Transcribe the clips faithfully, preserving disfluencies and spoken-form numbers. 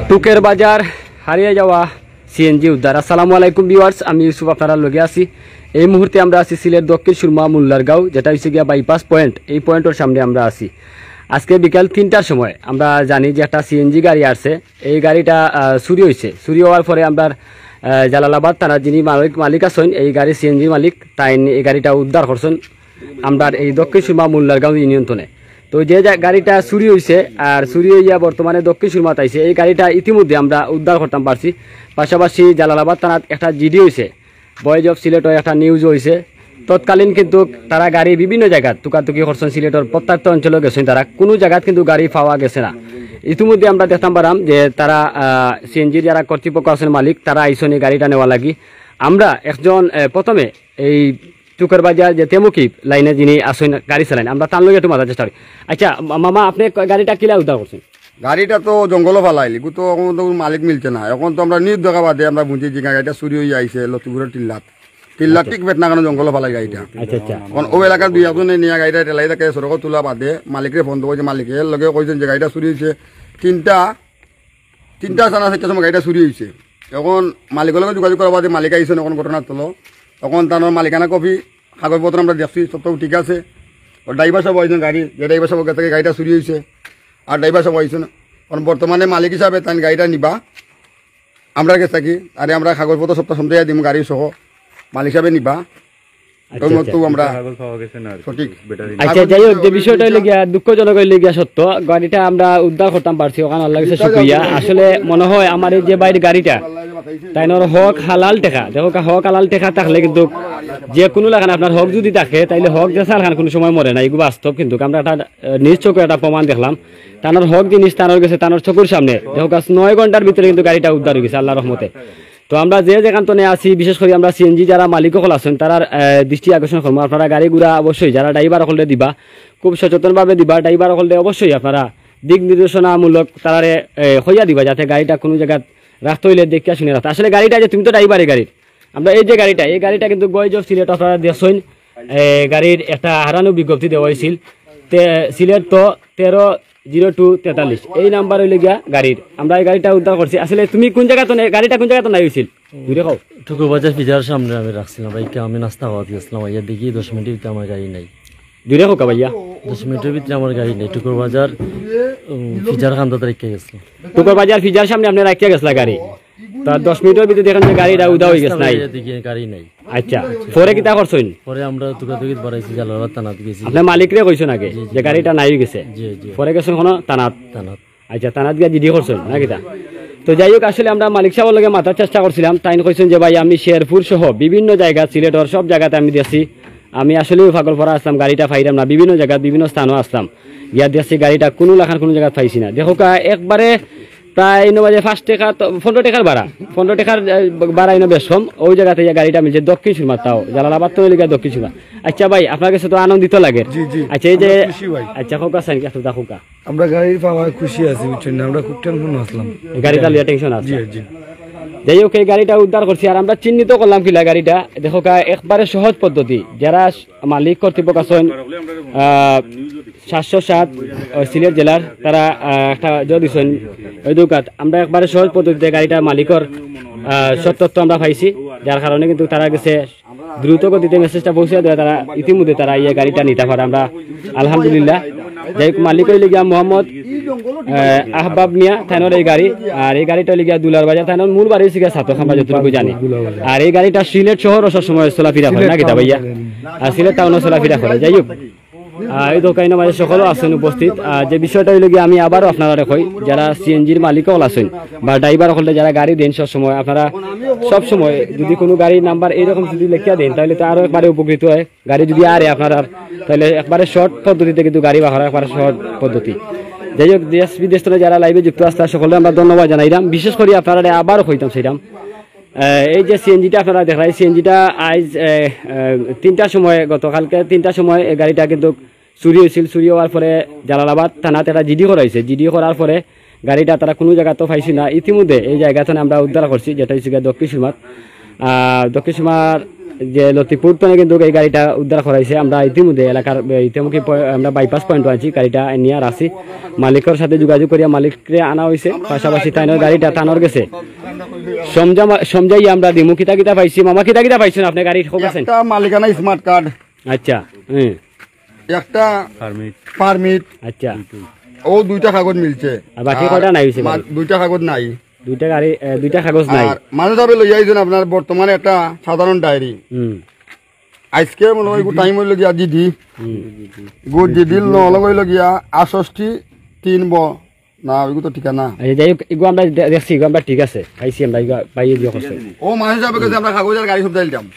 টুকের বাজার হারিয়ে যাওয়া সিএনজি উদ্ধার। আসসালামু আলাইকুম ভিউয়ার্স, আমি ইউসুফ আপনারার লগে আছি। এই মুহূর্তে আমরা আছি সিলেট দক্ষিণ সুরমা মোল্লারগাঁও, যেটা হইছে গিয়া বাইপাস পয়েন্ট, এই পয়েন্টর সামনে আমরা আছি। আজকে বিকাল তিনটার সময় আমরা জানি যে একটা সিএনজি গাড়ি আসছে, এই গাড়িটা আহ, চুরি হইছে। চুরি হওয়ার পরে আমরা আহ, জালালাবাদ থানার যিনি মালিক মালিক আছেন, এই গাড়ি সিএনজি মালিক, তাইন এই গাড়িটা উদ্ধার করছেন আমরার এই দক্ষিণ সুরমা মোল্লারগাঁও ইউনিয়ন থনে। তো যে যা-, গাড়িটা চুরি হইছে আর চুরি হইয়া বর্তমানে দক্ষিণ সুরমাত আইছে, এই গাড়িটা ইতিমধ্যে আমরা উদ্ধার করতাম পারছি। পাশাপাশি জালালাবাদ থানাত একটা জিডি হইছে, ভয়েস অফ সিলেটও একটা নিউজ হইছে। তৎকালীন কিন্তু তারা গাড়ি বিভিন্ন জায়গাত তুকাতুকি করছেন, সিলেটর প্রত্যন্ত অঞ্চলও গেছেন তারা, কোনো জায়গাত কিন্তু গাড়ি পাওয়া গেছে না। ইতিমধ্যে আমরা দেখতাম পারাম যে তারা সিএনজি যারা কর্তৃপক্ষ আছেন মালিক, তারা আইসন এই গাড়িটা নেওয়া লাগি। আমরা একজন আহ, প্রথমে এই চুকের বাজার যে তেমুকি লাইনে যিনি আসেন গাড়ি চালাইন, আমরা তার লগে একটু মাতার চেষ্টা করি। আচ্ছা মা- মামা, আপনি ক- গাড়িটা কিলা উদ্ধার করছেন? গাড়িটা তো জঙ্গলো ফালাইল, এগু তো এখন তো মালিক মিলছে না। এখন তো আমরা নিউজ দেখা বাদে আমরা বুঝি যে গাড়িটা চুরি হইয়া আইছে লতিপুরের টিল্লাত। টিল্লাত ঠিক বেতনা কেন জঙ্গলো ফালাই গাড়িটা। আচ্ছা আচ্ছা। এখন ও এলাকার দুই একজনে নিয়ে গাড়িটা ঠেলাই থাকে, সড়কো তুলা বাদে মালিকরে ফোন দেবো যে মালিকের লগে কইছেন যে গাড়িটা চুরি হইছে। তিনটা তিনটা সাড়ে চারটার সময় গাড়িটা চুরি হইছে। এখন মালিকর লগে যোগাযোগ করার বাদে মালিক আইছেন এখন ঘটনার তলো। এখন তার মালিকানা কপি, কাগজপত্র আমরা দেখছি, সব তো ঠিক আছে। ও ড্রাইভার সাহেব আইছেন গাড়ি, যে ড্রাইভার সাহেব গেছে গাড়িটা চুরি হইছে, আর ড্রাইভার সাহেব আইছেন। এখন বর্তমানে মালিক হিসাবে তাই গাড়িটা নিবা আমরা গেছে কি, আরে আমরা কাগজপত্র সবটা সমঝাইয়া দিম গাড়ি সহ, মালিক হিসাবে নিবা। আচ্ছা, ওই মতো আচ্ছা। আমরা কাগজ পাওয়া গেছে না আর কি, সঠিক। ব্যাটারি আচ্ছা, যাই হোক, যে বিষয়টা হইলে গিয়া দুঃখজনক হইলে গিয়া সত্য, গাড়িটা আমরা উদ্ধার করতাম পারছি, ওখানে আল্লাহর কাছে শুকরিয়া। আসলে মনে হয় আমার এই যে বাইর গাড়িটা, তাইনর হক হালাল টেকা, দেখো কা-, হক হালাল টেকা থাকলে কিন্তু যে কোনো লাখান আপনার হক যদি থাকে, তাইলে হক যে সার খান কোনো সময় মরে না, এগুলো বাস্তব। কিন্তু আমরা একটা আহ, নিজ চোখে একটা প্রমাণ দেখলাম, তানর হক জিনিস তানর গেছে, তানর চকুর সামনে দেখো কা-, নয় ঘন্টার ভিতরে কিন্তু গাড়িটা উদ্ধার হয়ে গেছে আল্লাহর রহমতে। তো আমরা যে যেখান তনে আছি, বিশেষ করে আমরা সিএনজি যারা মালিক অকল আছেন, তারার আহ, দৃষ্টি আকর্ষণ করবো, আপনারা গাড়ি ঘোড়া অবশ্যই যারা ড্রাইভার অকলরে দিবা, খুব সচেতনভাবে দিবা। ড্রাইভার অকলরে অবশ্যই আপনারা দিক নির্দেশনামূলক তারারে আহ, হইয়া দিবা, যাতে গাড়িটা কোনো জায়গাত রাখতে হইলে দেখিয়া শুনে রাখতে। আসলে গাড়িটা যে তুমি তো ড্রাইভার এই গাড়ির, আমরা এই যে গাড়িটা, এই গাড়িটা কিন্তু ভয়েস অফ সিলেট আপনারা দেখছেন, এ, গাড়ির একটা হারানো বিজ্ঞপ্তি দেওয়া হয়েছিল। তে-, সিলেট তো তেরো জিরো টু তেতাল্লিশ, এই নাম্বার হইলে গিয়া গাড়ির। আমরা এই গাড়িটা উদ্ধার করছি। আসলে তুমি কোন জায়গা তো নে-, গাড়িটা কোন জায়গা তো নাই হয়েছিল? দূরে কও। টুকুর বাজার ফিজার সামনে আমি রাখছিলাম ভাই, আমি নাস্তা খাওয়াতে গেছিলাম, ভাইয়া দেখি দশ মিনিট ভিতরে আমার গাড়ি নাই। দূরে কও কা ভাইয়া। দশ মিনিটের ভিতরে আমার গাড়ি নাই, টুকুর বাজার উম, ফিজার খান্দাতে রেখে গেছিলাম। টুকুর বাজার ফিজার সামনে আপনি রাখিয়া গেছিলা গাড়ি, তার দশ মিনিটের ভিতরে দেখেন যে গাড়িটা উদা হয়ে গেছে নাই। দেখি গাড়ি নাই। আচ্ছা, পরে কিতা করছইন? পরে আমরা তুকাতুকিত বাড়াইছি, জালালাবাদ থানাত গেছি। আপনার মালিকরে কইছেন আগে জি, জি। যে গাড়িটা নাই হয়ে গেছে? জি, জি। পরে গেছেন কোনো থানাত? থানাত। আচ্ছা, থানাত গিয়া জিডি করছেন না কিতা? তো যাই হোক, আসলে আমরা মালিক সাহেবের লগে মাতার চেষ্টা করছিলাম। তাইন কইছেন যে, "ভাই, আমি শেরপুর সহ বিভিন্ন জায়গা, সিলেটর সব জায়গাতে আমি দেখছি। আমি আসলেও পাগল পড়া আসলাম, গাড়িটা পাইলাম না। বিভিন্ন জায়গাত, বিভিন্ন স্থানও আসলাম। গিয়া দেখছি গাড়িটা কোনো লাখান কোনো জায়গাত পাইছি না।" দেখো কা, একবারে প্রায় ইনো বাজে পাঁচ টেকা, তো পনেরো টেকার ভাড়া, পনেরো টেকার, আহ, ভাড়া ইনো বেশ কম। ওই জায়গাতে গিয়া গাড়িটা মিলছে দক্ষিণ সুরমাত, তাও জালালাবাদ তো হইলে গিয়া দক্ষিণ সুরমা। আচ্ছা ভাই, আপনার কাছে তো আনন্দিত লাগে। জি, জি। আচ্ছা, এই যে, আমরা খুশি ভাই। আচ্ছা, খোকা সাইন, কি আপনার খোকা? আমরা গাড়ির পাওয়ায় খুশি আছি, বুঝছেন না? আমরা খুব টেনশন আসলাম। গাড়িটা লইয়া টেনশন আছে। জি, জি। যাই হোক, এই গাড়িটা উদ্ধার করছি, আর আমরা চিহ্নিত করলাম কিলা গাড়িটা। দেখো কা, একবারে সহজ পদ্ধতি। যারা মালিক কর্তৃপক্ষ আছেন, আহ, সাতশো সাত, আহ, সিলেট জেলার, তারা, আহ, একটা জো দিছেন ওই দোকান। আমরা একবারে সহজ পদ্ধতিতে গাড়িটা মালিকর, আহ, সব তথ্য আমরা পাইছি, যার কারণে কিন্তু তারা গেছে দ্রুত গতিতে মেসেজটা পৌঁছে দেয়, তারা ইতিমধ্যে তারা এই গাড়িটা নিতে পারে। আমরা আলহামদুলিল্লাহ। যাই হোক, মালিক হইলে গিয়া মোহাম্মদ, আহ, আহবাব মিয়া, তাইনর এই গাড়ি। আর এই গাড়িটা হইলে গিয়া দুলার বাজার, তাইনর মূল বাড়ি হচ্ছে গিয়া ছাতক, আমরা যতটুকু জানি। আর এই গাড়িটা সিলেট শহরও সবসময় চলাফেরা করে না কিতা ভাইয়া? আর সিলেট টাউনও চলাফেরা করে। যাই হোক, আহ, এই দোকানের মাঝে সকলও আছেন উপস্থিত। আহ, যে বিষয়টা হইলো গিয়া, আমি আবারও আপনারা কই, যারা সিএনজির মালিক অকল আছেন বা ড্রাইভার অকলরে যারা গাড়ি দেন সবসময়, আপনারা সবসময় যদি কোনো গাড়ির নাম্বার এইরকম যদি লেখিয়া দেন, তাহলে তো আরও একবারে উপকৃত হয়। গাড়ি যদি আরে আপনারা, তাহলে একবারে শর্ট পদ্ধতিতে কিন্তু গাড়ি বাহরা একবারে সহজ পদ্ধতি। যাই হোক, দেশ বিদেশ থেকে যারা লাইভে যুক্ত আসছে, সকলরে আমরা ধন্যবাদ জানাইলাম। বিশেষ করে আপনারা আবারও কইতাম চাইলাম, আহ, এই যে সিএনজিটা আপনারা দেখরা, এই সিএনজিটা আইজ, আহ, আহ, তিনটার সময়, গতকালকে তিনটার সময় এই গাড়িটা কিন্তু চুরি হয়েছিল। চুরি হওয়ার পরে জালালাবাদ থানাত একটা জিডি করাইছে। জিডি করার পরে গাড়িটা তারা কোনো জায়গা তো পাইছি না। ইতিমধ্যে এই জায়গা থেকে আমরা উদ্ধার করছি, যেটা হচ্ছে গিয়া দক্ষিণ সুরমাত। আহ, দক্ষিণ সুরমার যে লতিফপুর তনে কিন্তু এই গাড়িটা উদ্ধার করাইছে। আমরা ইতিমধ্যে এলাকার, এ, ইতিমুখী প-, আমরা বাইপাস পয়েন্ট আনছি, গাড়িটা নিয়া রাখছি। মালিকর সাথে যোগাযোগ করিয়া মালিকরে আনা হইছে, পাশাপাশি তাইনর গাড়িটা তানর গেছে। সমঝা মা-, সমঝাইয়া আমরা দিমু। কিতা কিতা পাইছি মামা, কিতা কিতা পাইছইন আপনে গাড়ির? একটা মালিকানা স্মার্ট কার্ড। আচ্ছা। হুম। একটা পারমিট। পারমিট। আচ্ছা। ও দুইটা কাগজ মিলছে। আর বাকি আর কয়টা নাই হইছে মা-, গাড়ি? দুইটা কাগজ নাই। দুইটা গাড়ি, এ, দুইটা কাগজ নাই। আর মানুষ সাবে লইয়া আইছইন আপনার বর্তমানে একটা সাধারণ ডায়েরি। হুম। আজকে মনে হয় টাইম হইল গিয়া জিডি। হুম। গো জিডির লগ হইল গিয়া আটষট্টি তিন ব-, না, ওইগু তো ঠিকানা। আচ্ছা, যাই হোক, এগু আমরা দে-, দেখছি, এগু আমরা ঠিক আছে, পাইছি আমরা, এগু পাইয়ে দিয়ে করছে। ও মানুষ সাবে কইছে আমরা কাগজ আর গাড়ি সব দিলাম।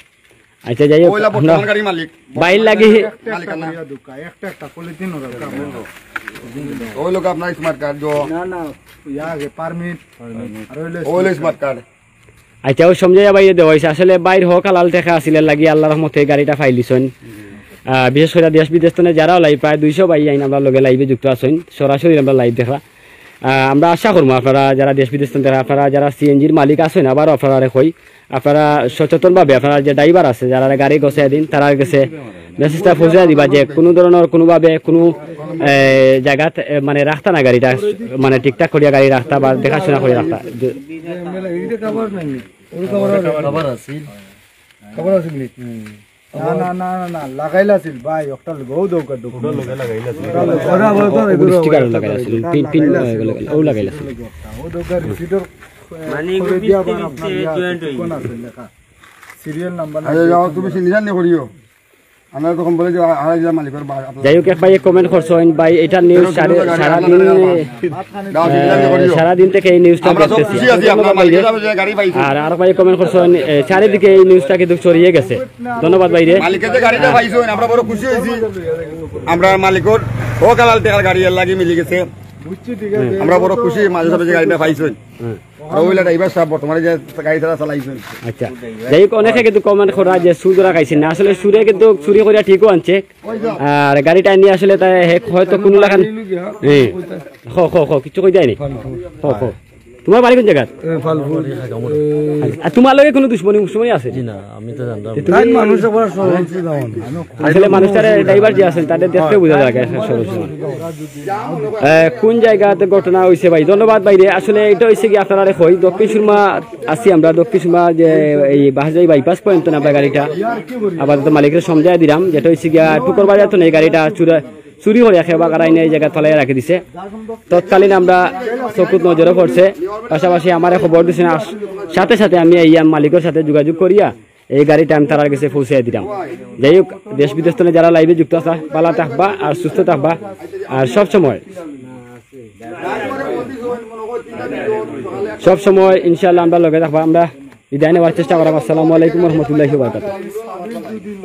আচ্ছা, যাই হোক, ওইলা আমরা বর্তমান গাড়ি মালিক। বাইর লাগি। মালিকানা। একটা, একটা, পলিথিন ওরা। ওই লোক আপনার স্মার্ট কার্ড, না, না, ইয়া আগে পারমিট, আর ওই লোক ওই লোক স্মার্ট কার্ড। আচ্ছা, ওই সমঝাইয়া বাইরে দেওয়া হইছে। আসলে বাইর হক হালাল টেকা আছিল, এর লাগি আল্লাহর রহমতে এই গাড়িটা পাইলিছইন। আহ, বিশেষ করে দেশ বিদেশ তনে যারা লাই প্রায় দুইশো ভাই আইন আমরা লগে লাইভে যুক্ত আছইন, সরাসরি আমরা লাইভ দেখরা। আহ, আমরা আশা করবো আপনারা যারা দেশ বিদেশ তনে দেখরা, আপনারা যারা সিএনজির মালিক আছইন, আবারও আপনারা কই, আপনারা সচেতনভাবে আপনারা যে ড্রাইভার আছে, যারা গাড়ি গছাই দিন, তারা গেছে মেসেজটা পৌঁছাই দিবা যে কোনো ধরনের কোনোভাবে কোনো, এ, জায়গাত, এ, মানে রাখতা না গাড়িটা, মানে ঠিকঠাক করিয়া গাড়ি রাখতা বা দেখাশোনা করিয়া রাখতা। যে খবর আছিল। খবর আছিল নি? না, না, না, না, না, লাগাইল আছিল ভাই, একটা লোক, ও দৌকার, দৌকার। ওটা লাগাইল আছিল। ওটা লাগাইল আছিল। পিন, পিন, লাগাইল আছিল। ও লাগাইল আছিল। ও দৌকার, রিসিটর, মানে, এগুলো করে দিয়া আবার আপনার ইয়া, কোন আছে লেখা? সিরিয়াল নাম্বার আরে যাও, তুমি সিগনেচার নিয়ে করিও। আমরা তখন বলে যে, আড়াই হাজার মালিকের বা-, আপনার যাই হোক, এক ভাইয়ে কমেন্ট করছেন, ভাই, এটা নিউজ সারা, সারাদিন, দাও, সিগনেচার নিয়ে করিও। সারাদিন থেকে এই নিউজটা আমরা সব দেখতেছি। খুশি আছি, আপনার মালিকের সাথে যে গাড়ি পাইছি। আর আরো ভাইয়ে কমেন্ট করছেন, এ, চারিদিকে এই নিউজটা কিন্তু ছড়িয়ে গেছে। ধন্যবাদ ভাইরে। মালিকের যে গাড়িটা পাইছেন, আমরা বড় খুশি হয়েছি। আমরা মালিকের ও কালাল টেকার গাড়ি এর লাগি মিলি গেছে। বুঝছি, ঠিক আছে। আমরা বড় খুশি, মাঝে সাথে যে গাড়িটা পাইছেন। হ্যাঁ। আর ওইলা ড্রাইভার সাহেব বর্তমানে যে গাড়ি তারা চালাইছেন। আচ্ছা, যাই হোক, অনেকে কিন্তু কমেন্ট করা যে চুর ধরা খাইছে না, আসলে চুরে কিন্তু চুরি করিয়া ঠিকও আনছে। আর গাড়িটা নিয়ে আসলে তাই হে হয়তো কোনো লাখান, হ্যাঁ, খ, খ, খ, কিছু কই যায়নি। খ, খ। তোমার বাড়ি কোন জায়গাত? এ, ফালপুর। আর তোমার লগে কোনো দুশমনি উশমনি আছে? জি না, আমি তো জানতাম না। তাই মানুষ একবার সহজ ছিল। আসলে মানুষটারে ড্রাইভার যে আছেন, তাদের দেখতে বোঝা যায় সব সময়। এ, কোন জায়গাতে ঘটনা হইছে ভাই? ধন্যবাদ ভাইরে। আসলে এটা হইছে কি, আপনারারে কই, দক্ষিণ সুরমা আছি আমরা, দক্ষিণ সুরমা যে এই বাহাজাই বাইপাস পর্যন্ত আমরা গাড়িটা আপাতত মালিকরে সমঝাই দিলাম, যেটা হইছে গিয়া টুকর বাজার তো নেই, গাড়িটা চুরা-, চুরি করিয়া খেবা কারাই নিয়ে এই জায়গা ফালাইয়া রাখি দিছে। তৎকালীন আমরা চকুত নজরে পড়ছে, পাশাপাশি আমারে খবর দিছে না, সাথে সাথে আমি এই মালিকের সাথে যোগাযোগ করিয়া এই গাড়িটা আমি তারার গেছে পৌঁছাই দিলাম। যাই হোক, দেশ বিদেশ থেকে যারা লাইভে যুক্ত আছে, ভালো থাকবা আর সুস্থ থাকবা। আর সব সময়, সব সময় ইনশাআল্লাহ আমরা লগে থাকবা। আমরা বিদায় নেওয়ার চেষ্টা করাম। আসসালামু আলাইকুম ওয়া রাহমাতুল্লাহি ওয়া বারাকাতুহু।